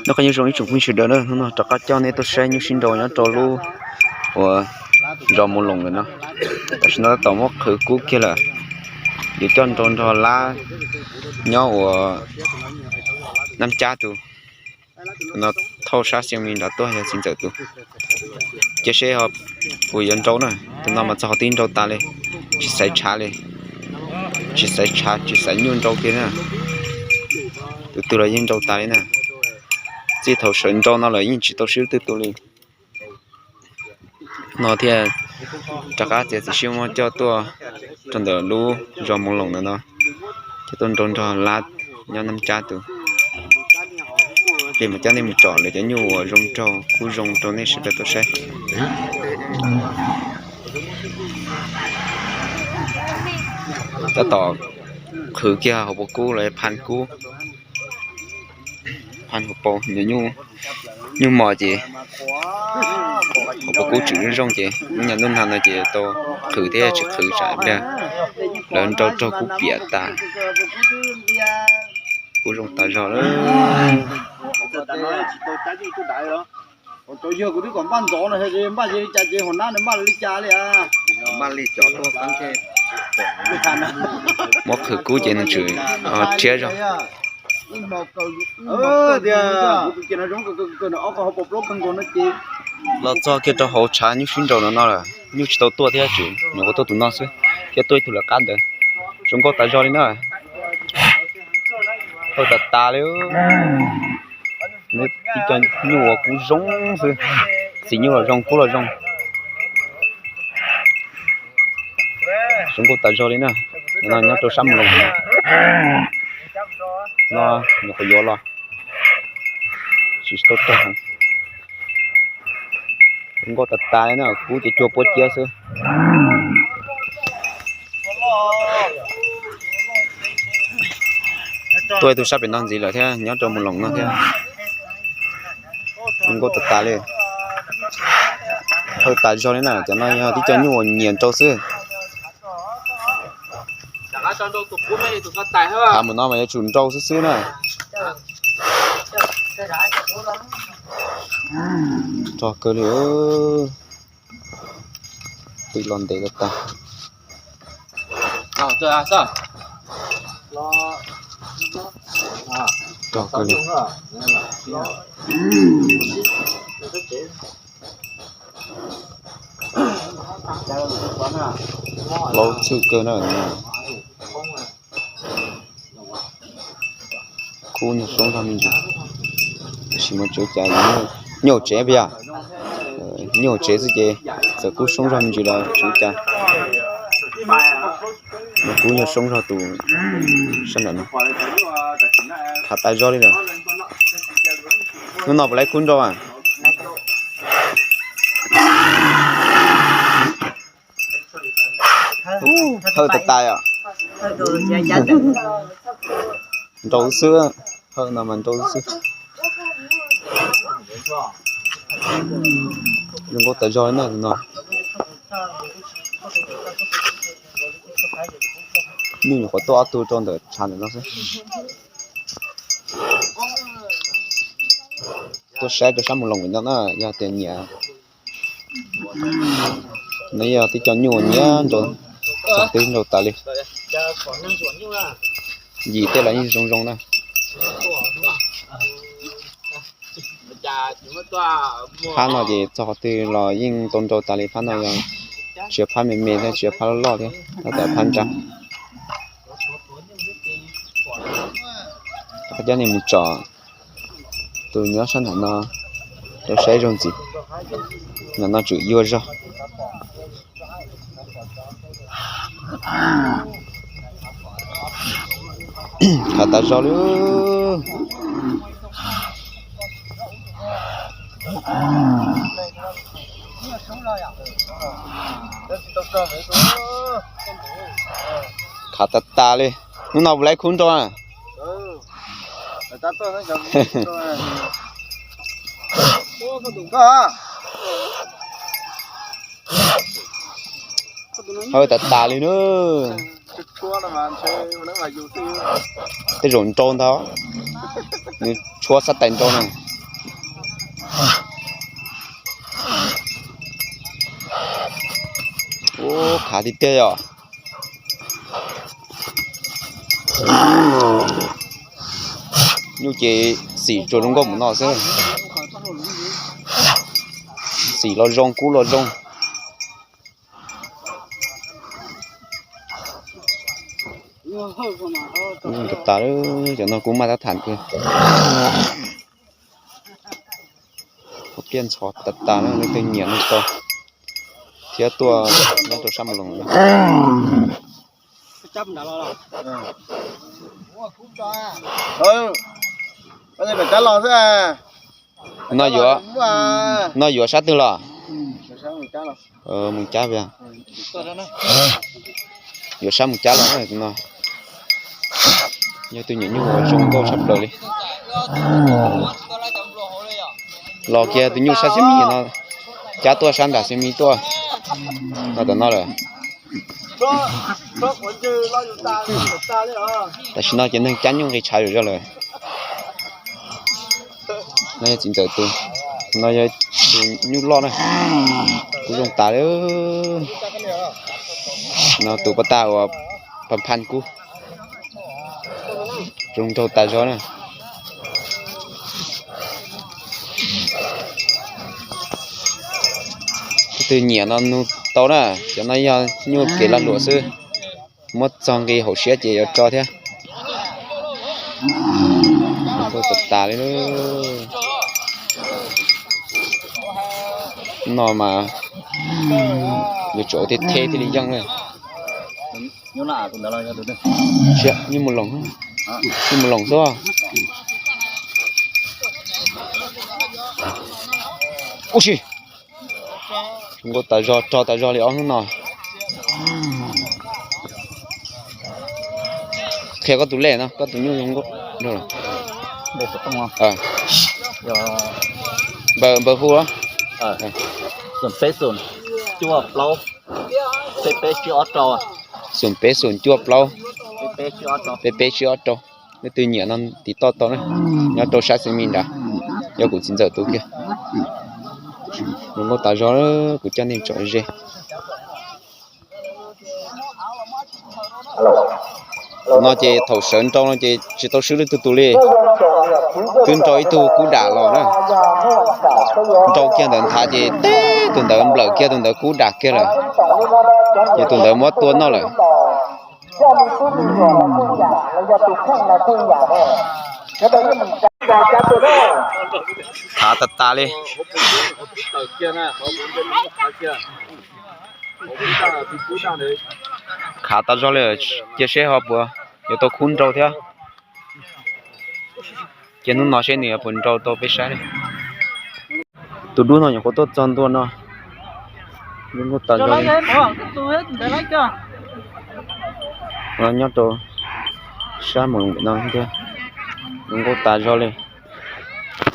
Nyob qab nyob zoo ib tsoom phooj ywg sawv daws na, hnub no rov qab coj nej tuaj saib nyuj sib nraus nyob rau lub uas zos Mus Loos lawm no. Tam sim no tab tom muab qhwv kub kiag lawm, yuav coj nrau nrog lab nyob uas Nab Cab tus. Tus no thauj sab xeev me nrad tuaj yog txiv ntxawm tus. Cia seb ho puas yuav nrau na, tus no mas txog qhov twg nrau tas li, tsis xaiv tshav li, tsis xaiv tshav tsis xaiv nyuj nrau kiag na. Tus twg los yeej nrau tas li na. Txij thaum sawv nrau no lawm yeej tsis tau swb twg tus li. No thiaj rov qab txiav txim siab muab coj tuaj rau ntawm lub zos Mus Loos ntawm no, coj tuaj nrau nrog lab nyob Nab Cab tus. Plig mas coj nej mus tsom lawv cov nyuj uas zoo nraug kub zoo rau nej sawv daws tau saib. Tab tom qhwv kiag hauv paus kub los phaj kub, phaj hauv paus, nyuj mos ces hauv paus kub tseem zoo zoo ces ib nyuag ntuj nag no ces tau qhwv thiab tsis qhwv tsam pliag lawv nrau raug kub piam tas. Kub zoo tas zog lawm. Muab qhwv kub ces nws tseem rhiab zog. Los txog kiag rau hauv tshav nyuj sib nraus no no lawm, nyuj tsis tau tuaj thiab, tseem nyuam qhuav tuaj tus no xwb, thiab tuaj ib tug lawv qab ntawd. Zoo nkauj tas zog li na. Hawj tas tas li. Ib co nyuj uas kub zoo xwb, txiv nyuj los zoo kub los zoo. Zoo nkauj tas zog li na. No nyob rau sab Mus Loos no, nyuam qhuav yuav los, tsis tau tag. Zoo nkauj tas tas li na, kub ces cuag puab ciab xwb. Tuaj ib tug sab pem no ntxiv lawm thiab, nyob rau Mus Loos no thiab. Zoo nkauj tas tas li. Hawj tas zog li na, cov no yog tib co nyuj uas nyiam nrau xwb. Hav mus no mas yuav tsum nrau xwb xwb na. Rog kawg li. Twb los ntev tas tas. Rog kawg li. Plaub txwj kawg na. Kub nyuag soob zog me ntsis, tab sis mas tsis ua cas, nyuj hauv tsev puas yog? Nyuj hauv tsev xwb ces txawm kub soob zog me ntsis los tsis ua cas. Kub nyuag soob zog tus sab nram no. Khav tas zog li lawm. Hnub no puas laib kub nrau a? Hawj tas tas os. Nrau xwb, hawj no mas nrau xwb. Zoo nkauj tas zog li na no. Nyuj nyuam qhuav tuaj ob tug rau ntawm tshav ntawm no xwb. Tuaj saib rau sab Mus Loos no na, yog tias nyiam. No yog tib co nyuj nyiam nrau, txog twb nrau tas li. Yim tej los yeej zoo zoo na. Phab no ces txog qhov twg los yeej tau nrau tas li, phab no yog tsis yog phab me me thiab tsis yog phab loj loj thiab, tab tom phab nrab. Coj nej mus tsom tus nyob sab nram no rau saib zoo ntxiv. Nram no tseem yuag zog. Khav tas zog li. Khav tas tas li. Hnub no puas laib kub nrau na? Hawj tas tas li na. Tej zaum nrau ntag, nws tshuab sab tais nrau na. Qhav tiag tiag yom. Nyuj ces xim tsuas zoo nkauj mus no xwb. Xim los zoo, kub los zoo. Tag tas, cov no kuj maj tab tham kawg. Pliaj ntxhov tas tas, leej twg nyiam no tau thiab tuaj nyob rau sab Mus Loos. No yuav sab twg los? Mus Cab, yuav sab Mus Cab los no. Yog tus nyuam nyuj uas zoo nkauj tshaj plaws li. Los kiag tus nyuj sab xib mis no, Cab tuaj sab nram xib mis tuaj no, tom no lawm. Tam sim no ces neeg cab nyuj nqis tshav zom zaws lawm. No yog txiv ntxawm tus, no yog tus nyuj loj na, kuj zoo tas li. No tus paj tag uas pha phaj kub, zoo nraug tas zog na. Leej twg nyiam no nug tau na, cov no yog nyuj kev lag luam xwb, muab txog nqi hauv siab ces yuav tso thiab. Zoo nkauj tas tas li. No mas yuav tsum ua thiab thiaj li yeej na. Nyuj Mus Loos, Nyuj Mus Loos xwb. Ub si, zoo nkauj tas zog, rog tas zog li ob hnub no. Qhia koj tus lej no, koj tus nyuj zoo nkauj. Npawb hu, xoom peb xoom cuaj plaub, peb peb tsib ob rau. Xoom peb xoom cuaj plaub, peb peb tsib ob rau. Leej twg nyiam no tiv toj tau na, nyob rau sab xib mis nrad, yog kuv txiv ntxawm tus kiag. Zoo nkauj tas zog, kuv coj nej tsom ze. Thaum no ces thaum sawv nrau no ces tsis tau swb leej twg tus li. Twb nrau ib tug kub dam los na. Nrau kiag ntawd nthav ces teb tus ntawd nplawm kiag tus ntawd kub dam kiag lawm. Ces tus ntawd muab tua noj lawm. Thav tas tas li. Khav tas zog li, cia seb ho puas yuav tau khub nrau thiab. Cia hnub no seb nws yuav puas nrau tau peb saib li. Tus dub no nyuam qhuav tuaj txog ntua no. Zoo nkauj tas zog li. Nyob rau sab mus no thiab. Zoo nkauj tas zog li.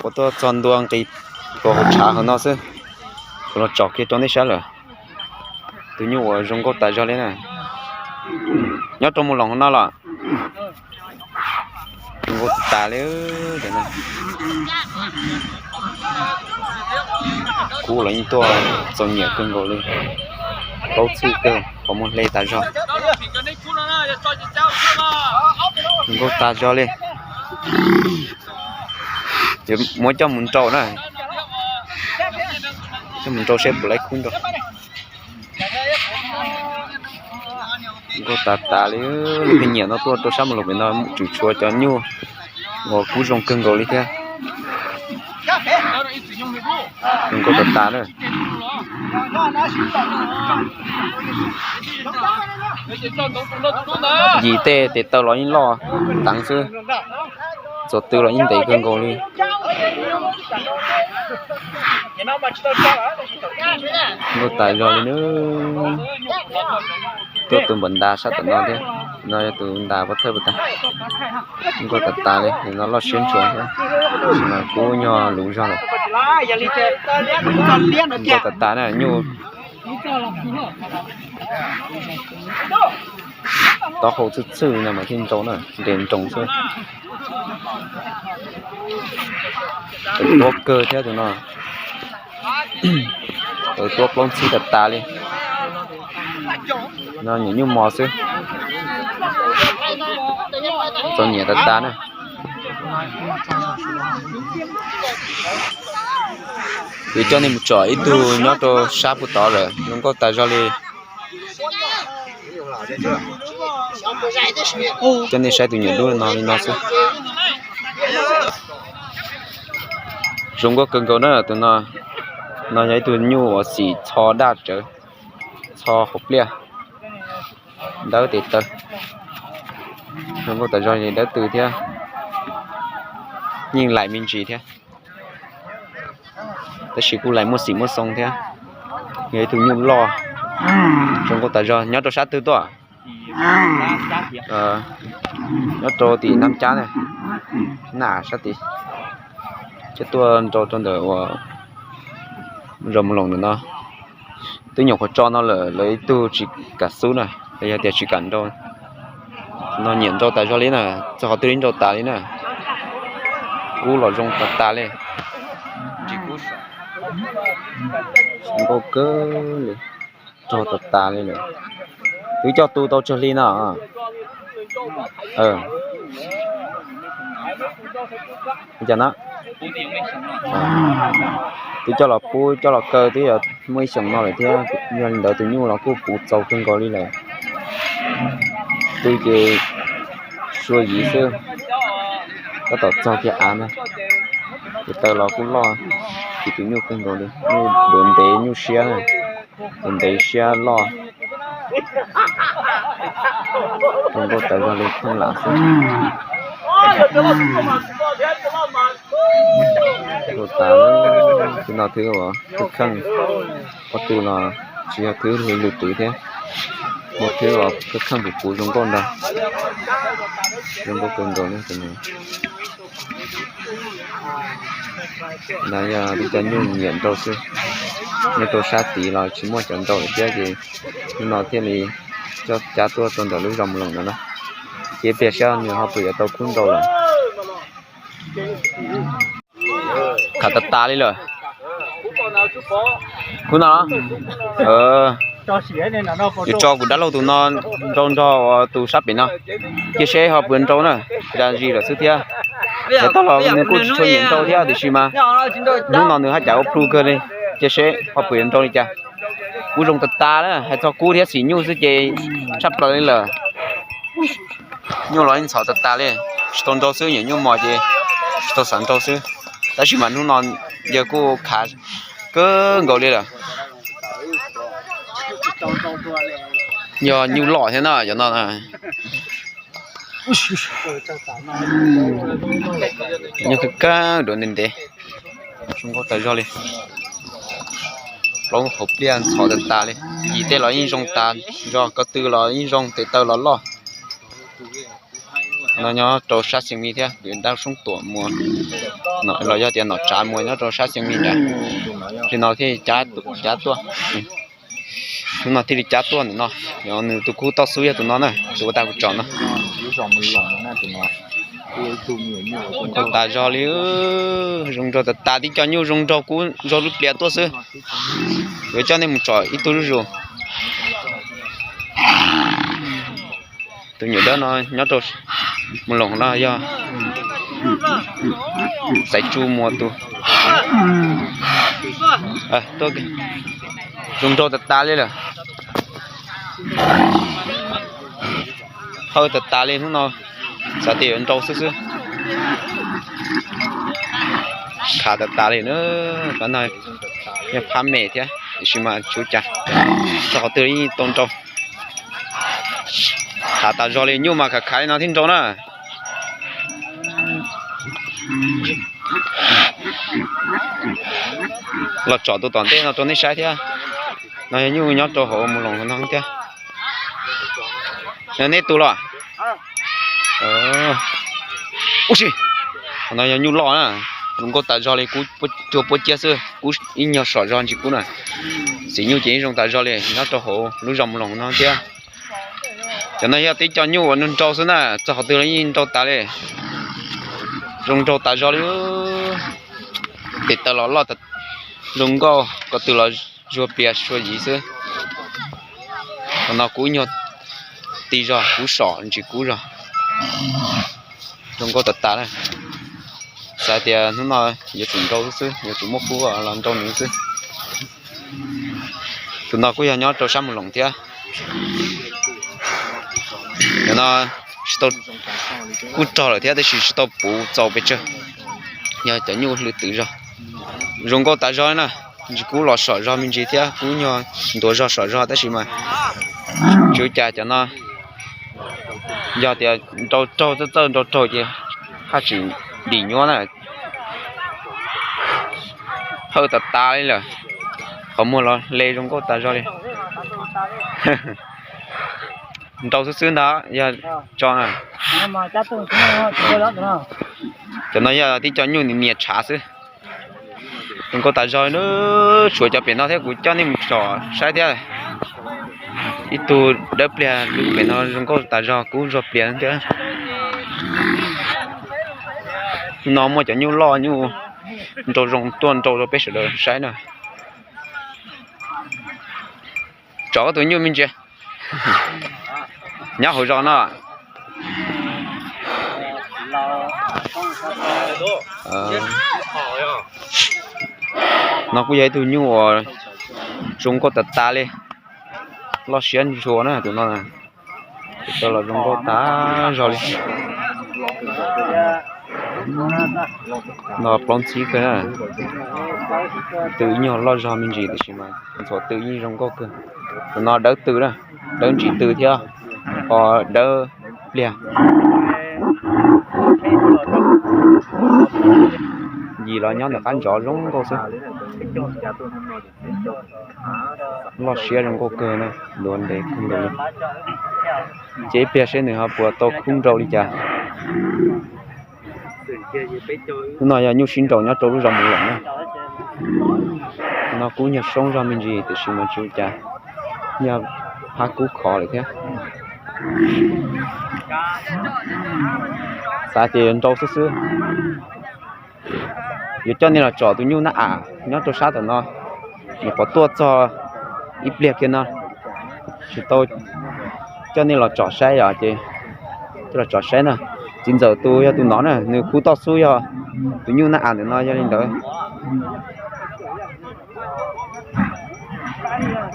Kuv tuaj txog ntua nqis tus hauv tshav hauv no xwb, kuv los tsom kiag rau nej saib lawm. Tus nyuj uas zoo nkauj tas zog li na, nyob rau Mus Loos hauv no los. Zoo nkauj tas tas li. Kub los yeej tuaj txom nyem kawg nkaus li, plaub txhwj kawg, qhov muag hle tas zog. Zoo nkauj tas zog li. Muab coj mus nrau na, coj mus nrau seb puas laib khub nrau. Nkauj tas tas li. Leej twg nyiam no tuaj rau sab Mus Loos pem no tseem tshuav cov nyuj uas kub zoo kawg nkaus li thiab. Zoo nkauj tas tas na. Yim tej tes taw los yeej loj teev xwb, txuas tw los yeej ntev kawg nkaus li. Nkauj tas zog li na. Tuaj tus npam ntas sab tom no thiab, no yog tus ntas pov thawj puas tas. Nkauj tas tas li, no loj siab ntshua thiab, tab sis mas kub nyuag luv zog lawm. Nkauj tas tas na, nyuj taub hau txhwj txhwj no mas thiaj nrau na, nres nroos xwb. Tuab kawg thiab tus no. Tuab plaub ntxhib tas tas li. No nyuam nyuj mos xwb. Txom nyem tas tas na. Kuv coj nej mus tsom ib tug nyob rau sab puag tod lawm, zoo nkauj tas zog li. Coj nej saib tus nyuam dub no li no xwb. Zoo nkauj kawg nkaus na tus no. No yog ib tug nyuj uas xim txho daj tsawv, txho qhuav pliaj, dawb tes taw. Zoo nkauj tas zog li, dawb tw thiab, yeej laim me ntsis thiab. Tab sis kuj laim muaj xim muaj xoo thiab. Yog ib tug nyuj loj, zoo nkauj tas zog. Nyob rau sab twg tuaj? Nyob rau tim Nab Cab na, na sab tid. Coj tuaj nrau rau ntawm uas zos Mus Loos ntawm no. Twb nyuam qhuav tso no lawm, lawv ib tug tsis kam xub na, los yog tias tsis kam nrau. No nyiam nrau tas zog li na, txog qhov twg li nrau tas li na. Kub los zoo tas tas li. Zoo nkauj kawg li, rog tas tas li lawm. Twb coj tu tau tsawg hli no? Cas na, twb coj los pub coj los kaw twb yog muaj ib xyoos no lawm thiab. Yog li ntawd tus nyuj los kuj puv txaus kawg nkaus li lawm. Twb ces sua yiv xwb, tab tom txog kiag av na. Tes taw los kuj loj, ces tus nyuj kawg nkaus li, nyuj duav ntev nyuj siab, duav ntev siab loj. Zoo nkauj tas zog li pheej lam xwb. Tus no twb ua kheej, ob tug no tsis yog twb lwm twg thiab, muaj twb ua kheej puv puv zoo nkauj ntag. Zoo nkauj kawg nkaus li tus no. No yog ib co nyuj nyiam nrau xwb, nyob rau sab tid los tsis muaj cov nrau lawm thiab ces hnub no thiaj li coj cab tuaj rau ntawm lub zos Mus Loos no na. Ces pliag saib nws ho puas yuav tau kub nrau lawm. Khav tas tas li lawm. Kub no, yuav tso kuv dab laug tus no nrau nrog tus sab pem no, cia seb ho puas nrau na. Zam zis lawm xwb thiab. Yav tag los nws kuj tsis tshua nyiam nrau thiab tiam sis mas hnub no nws haj cas ua plhu kawg li. Cia seb ho puas yuav nrau li cas. Kub zoo tas tas li, hais txog kub thiab xim nyuj xwb ces tshaj plaws li lawm. Nyuj los yeej ntxhov tas tas li, tsis tau nrau xwb, nyuam nyuj mos ces tsis tau xav nrau xwb. Tab sis mas hnub no yawg kuj khav kawg nkaus li lawm. Yog nyuj loj thiab na, cov no na. Nyuj kawg kawg duav ntev ntev, zoo nkauj tas zog li. Plaub hauv pliaj ntxhov tas tas li. Yim tej los yeej zoo tas zog, ko tw los yeej zoo, tes taw los loj. No nyob rau sab Xiav Mis thiab, dab Soob Tuam Muas, los yog tias nom tsav muas nyob rau sab Xiav Mis nrad. Li no thiaj cab tuaj. Hnub no thiaj li cab tuaj ntawm no. Nws tus kub toj xub yog tus no na, tus ua tag kuv tsom no. Nkauj tas zog li, zoo nraug tas tas, tib co nyuj zoo nraug kub zog lub pliav tuaj xwb. Yuav coj nej mus tsom ib tug zuj zus. Tus nyuam dawb no nyob rau Mus Loos no yog Xaiv Tsu Muas tus. Zoo nraug tas tas li lawm. Hawj tas tas li hnub no, xav tias yuav nrau xwb xwb. Khav tas tas li na, pab no yog phab me thiab tiam sis mas tsis ua cas, txog qhov twg yeej tau nrau. Khav tas zog li, nyuj mas khav khav li no thiaj nrau na. Los tsom tus tom ntej no rau nej saib thiab. No yog nyuj nyob rau hauv Mus Loos no thiab. Nej tus los? Ub si, qhov no yog nyuj loj na, zoo nkauj tas zog li, kub cuag puab ciab xwb, kub ib nyuag som zog ntsis kub na. Xim nyuj ces yeej zoo tas zog li, nyob rau hauv lub zos Mus Loos no thiab. Cov no yog tib co nyuj uas nrau xwb na, txog qhov twg los yeej nrau tas li. Zoo nraug tas zog li. Tes taw los loj, zoo nkauj, ko tw los zuag plias sua yiv xwb. Thaum no kub nyuag ti zog, kub som ntsis kub zog. Zoo nkauj tas tas na. Xav tias hnub no yuav tsum nrau xwb xwb, yuav tsum muaj kub los nrau nws xwb. Tus no kuj yog nyob rau sab Mus Loos thiab. Cov no tsis tau, kuj rog lawm thiab tab sis tsis tau puv txaus pes tsawg. Yog cov nyuj hlwb twm zog. Zoo nkauj tas zog na. Ntsis kub los som zog me ntsis thiab kub nyuag ntuav zog som zog tab sis mas tsis ua cas. Cov no yog tias nrau raug, txawj txawj nrau raug ces haj tseem dim nyuaj na. Hawj tas tas li lawm. Qhov muag los hle zoo nkauj tas zog li. Nrau xwb xwb ntag yog tso na. Cov no yog tib co nyuj niam tshav xwb. Zoo nkauj tas zog, tshuav cov pem no thiab kuv coj nej mus tsom saib thiab. Ib tug dawb pliag lub pem no zoo nkauj tas zog, kub zog pliag thiab. No muaj cov nyuj loj nyuj nrau zoo tuaj nrau rau peb sawv daws saib na. Tsom koj tus nyuj me ntsis. Nyob hauv zos no. No kuj yog ib tug nyuj uas zoo nkauj tas tas li, loj siab ntshua na tus no. Tus tau los zoo nkauj tas zog li. No plaub ntxhib kawg na. Tw ib nyuag loj zog me ntsis tiam sis mas ntxhuav tw yeej zoo nkauj kawg. Tus no dawb tw na, dawb ntsis tw thiab ho dawb pliag. Yim los nyob ntawm qab ntsov zoo nkauj xwb. Loj siab zoo nkauj kawg na, duav ntev kawg nkaus li. Ces ib pliag seb nws ho puas tau kub nrau li cas. Lub no yog nyuj sib nraus nyob rau lub zos Mus Loos na. No kub nyuag soob zog me ntsis tiam sis mas tsis ua cas, nyuag phab kub khov lawm thiab. Xav tias yuav nrau xwb xwb. Yuav coj nej los tsom tus nyuj nab am nyob rau sab tom no. Nyuam qhuav tuaj txog ib pliag kiag no, tsis tau coj nej los tsom saib os, ces coj los tsom saib na. Txiv ntxawm tus yog tus no na, nws kub toj xub yog tus nyuj nab am ntawm no, yog li ntawd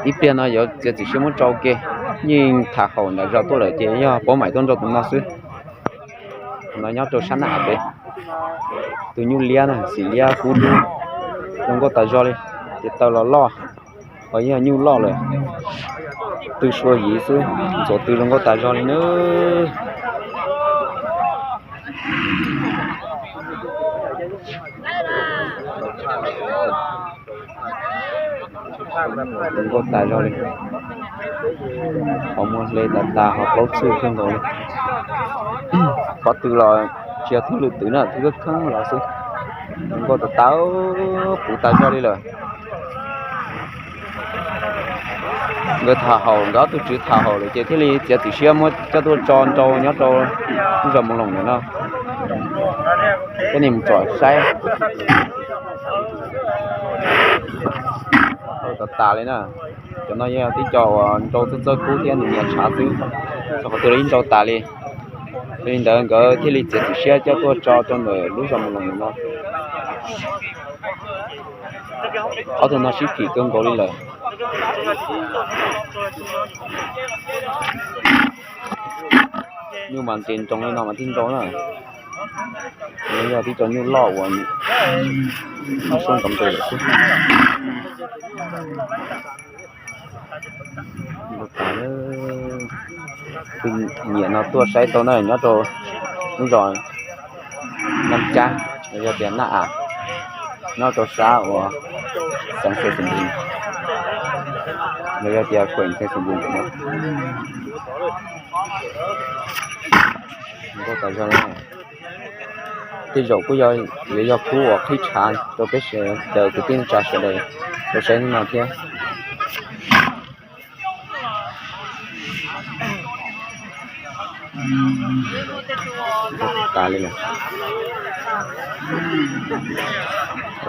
ib pliag no yuav txiav txim siab muab tso ke. Yeej tham haum nram zos tuaj lawm ces yog paub mam tuaj nrau tus no xwb. No nyob rau sab nab am pem. Tus nyuj liab na, xim liab kub dub, zoo nkauj tas zog li. Ces taw los loj, ho yog nyuj loj lawm. Tw sua yiv xwb, ntxuav tw zoo nkauj tas zog li nawb. Zoo nkauj tas zog li. Qhov muag hle tas tas, ho plaub txwj kawg nkaus li. Qhov tw los tsis yog thwj lwm twm na, thwj kheeb kheeb los xwb. Zoo nkauj tas tas, puv tas zog li lawm. Nkawd tham haum, nkawd ob tug tswv tham haum lawm ces thiaj li txiav txim siab muab coj tuaj tso nrau nyob rau lub zos Mus Loos ntawm no. Coj nej mus tsom saib. Tau tas tas li na. Cov no yog tib co uas nrau txawj txawj kub thiab nws nyiam tshav xwb, txog qhov twg los yeej nrau tas li. Yog li ntawd nkawd thiaj li txiav txim siab coj tuaj tso rau ntawm lub zos Mus Loos no. Ob tug no sib phim kawg nkaus li lawm. Nyuj mas nres nroos li no mas thiaj nrau na. Yog tib co nyuj loj uas soob ntxov nres lawm xwb. Tus nyiam no tuaj saib tau na, nyob rau lub zos Nab Cab, los yog tias Nab Am, nyob rau sab uas xeev Xais Xais Npus, los yog tias kuem Xais Xais Npus ntawm no. Nkauj tas zog. Tej zaum kuj yuav yog kub uas qhib tshav rau peb sawv daws kwv tij neej tsa sawv daws tau saib hnub no thiab. Tas li lawm.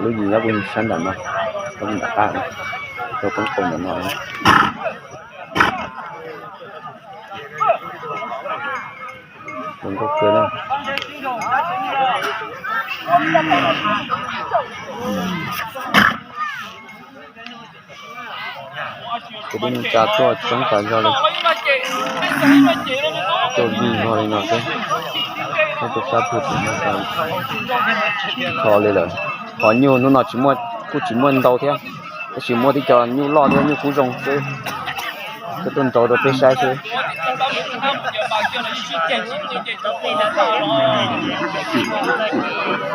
Lub yim nyob puag sab nram no, nram qab, rau poob qau ntawm no. Nkauj kawg na. Kuv tib neeg tsa tuaj coob tas zog li, tuaj vij vog li no xwb. Tuaj sab pug tim no tas kho li lawm. Qhov nyuj hnub no tsis muaj, kuj tsis muaj ntau thiab, tab sis muaj tib co nyuj loj thiab nyuj kub zoo xwb. Tuaj tuaj nrau rau peb saib xwb.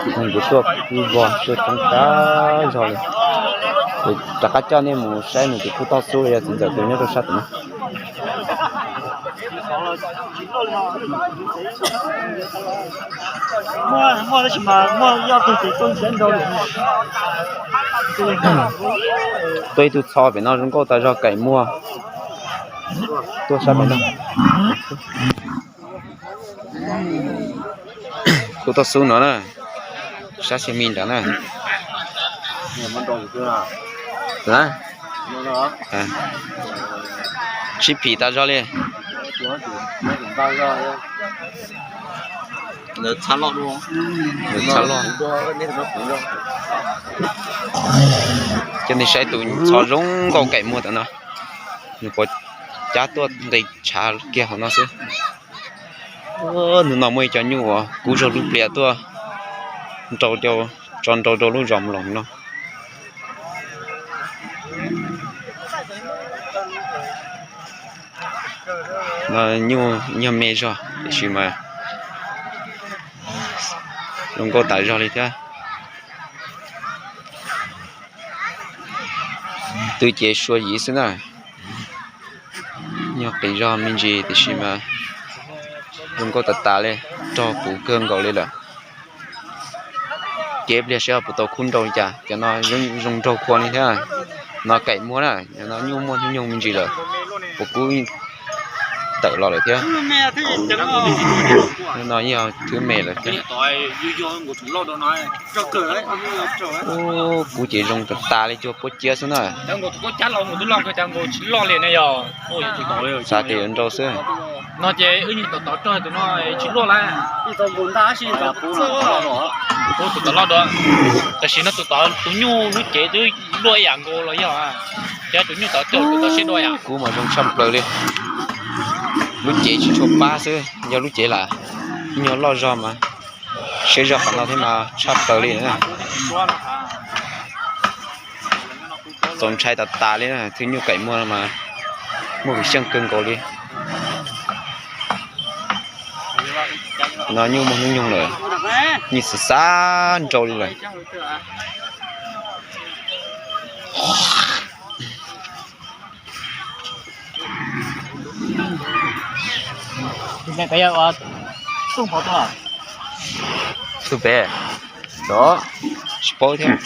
Kuv tuaj vij vog tuaj coob tas zog li. Kuv rov qab coj nej mus saib nws tus kub toj xub los yog txiv ntxawm tus nyob rau sab tim no. Tuaj ib tug txho pem no zoo nkauj tas zog kaim muag. Tuaj sab pem no. Kub toj xub no na, sab xi mi nrad na. Sib phim tas zog li. Lawv txhab loj. Coj nej saib tus txho zoo nkauj kaim muag tam no. Nws puas cab tuaj nqis tshav kiag hauv no xwb. Hnub no muaj ib co nyuj uas kub zog lub plias tuaj nrau, tso nrau rau lub zos Mloos no. No nyuj yog me zog tiam sis mas zoo nkauj tas zog li thiab. Twb cev sua yim xwb na. Nyuj qis zog me ntsis tiam sis mas zoo nkauj tas tas li, rog puv kawg nkaus li lawm. Cev pliag saib puas tau khub nrau li cas, cov no zoo nraug khuav li thiab. No kaim muag na, no nyuj muaj hnub nyoog me ntsis lawm, puas kub tawm los lawm thiab. No yog thwb me lawm thiab. Kub ces zoo tas tas li, cuag puab ciab xwb na. Xav tias yuav nrau xwb. Tam sim no tus tod tus nyuj lub cev twb luaj ib yam nkaus los yog, ces tus nyuj tod coj tus tod siab dua yam. Kub mas zoo tshaj plaws li. Lub cev tsis tshua pab xwb, yog lub cev lam nyuag loj zog mas siab zog qhov no thiab mas tshaj plaws li. Txaus ntshai tas tas li na, thwb nyuj kaim muag mas muaj kev xyeej kawg nkaus li. No nyuj muaj hnub nyoog lawm, nyuj xav xav nrau li lawm. Tug pem, tsis paub thiab.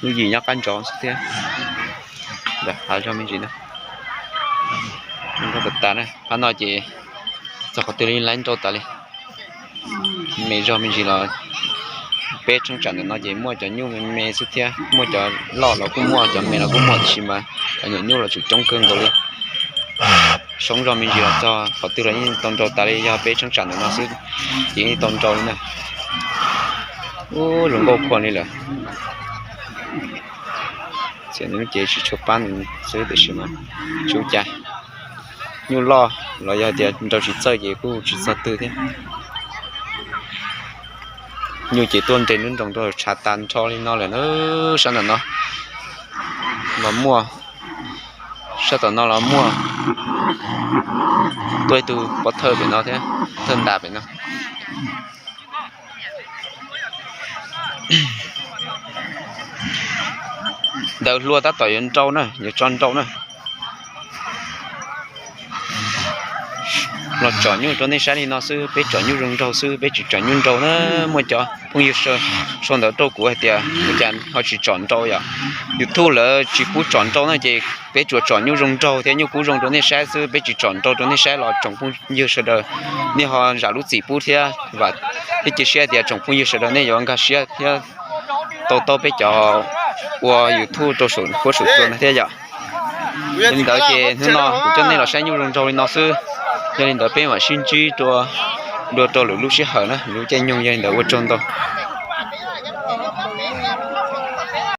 Lub yim nyob qab ntsov xwb thiab. Ntawm hav zog me ntsis na. Nrau tas tas na, phab no ces txog qhov twg li lawv nrau tas li. Me zog me ntsis los peb cheeb tsam ntawm no ces muaj cov nyuj me me xwb thiab, muaj cov loj los kuj muaj, cov me los kuj muaj, tiam sis mas cov nyuam nyuj los tseem coob kawg nkaus li. Soob zog me ntsis los txog qhov twg los yeej tau nrau tas li, yog peb cheeb tsam ntawm no xwb ces yeej tau nrau li na. Ub, zoo nkauj khuav li lawm. Txawm nws lub cev tsis tshua pab nws xwb tiam sis mas tsis ua cas. Nyuj loj los yog tias nrau tsis txawj ces kuj tsis txog twg thiab. Nyuj ces tuaj nres lub nroos rau tshav tas nrho li no lawm na. Sab ntawm no los muaj, sab tom no los muaj. Tuaj ib tug pov thawj pem no thiab, thawj ntas pem no. Ntawd hlua tab tom yuav nrau na, yuav tso nrau na. Los tsom nyuj rau nej saib li no xwb, peb tsom nyuj zoo nraug xwb, peb tsis tsom nyuj nrau na. Muaj cov phooj ywg sau ntawv rau kuv hais tias ua cas ho tsis tsom nrau yom. YouTube lawv tsis pub tsom nrau na, ces peb tsuas tsom nyuj zoo nraug thiab nyuj kub zoo rau nej saib xwb, peb tsis tsom nrau rau nej saib los tsoom phooj ywg sawv daws nej ho zam lub txim pub thiab. Vam thiab cia siab tias tsoom phooj ywg sawv daws nej yuav nkag siab thiab to taub peb cov ua YouTube rau saum huab saum cua ntag thiab yom. Yog li ntawd ces hnub no kuv coj nej los saib nyuj zoo nraug li no xwb. Yog li ntawd peb mam sib ntsib dua rau lwm lub sij hawm na, lub caij nyoog. Yog li ntawd ua tsaug ntau.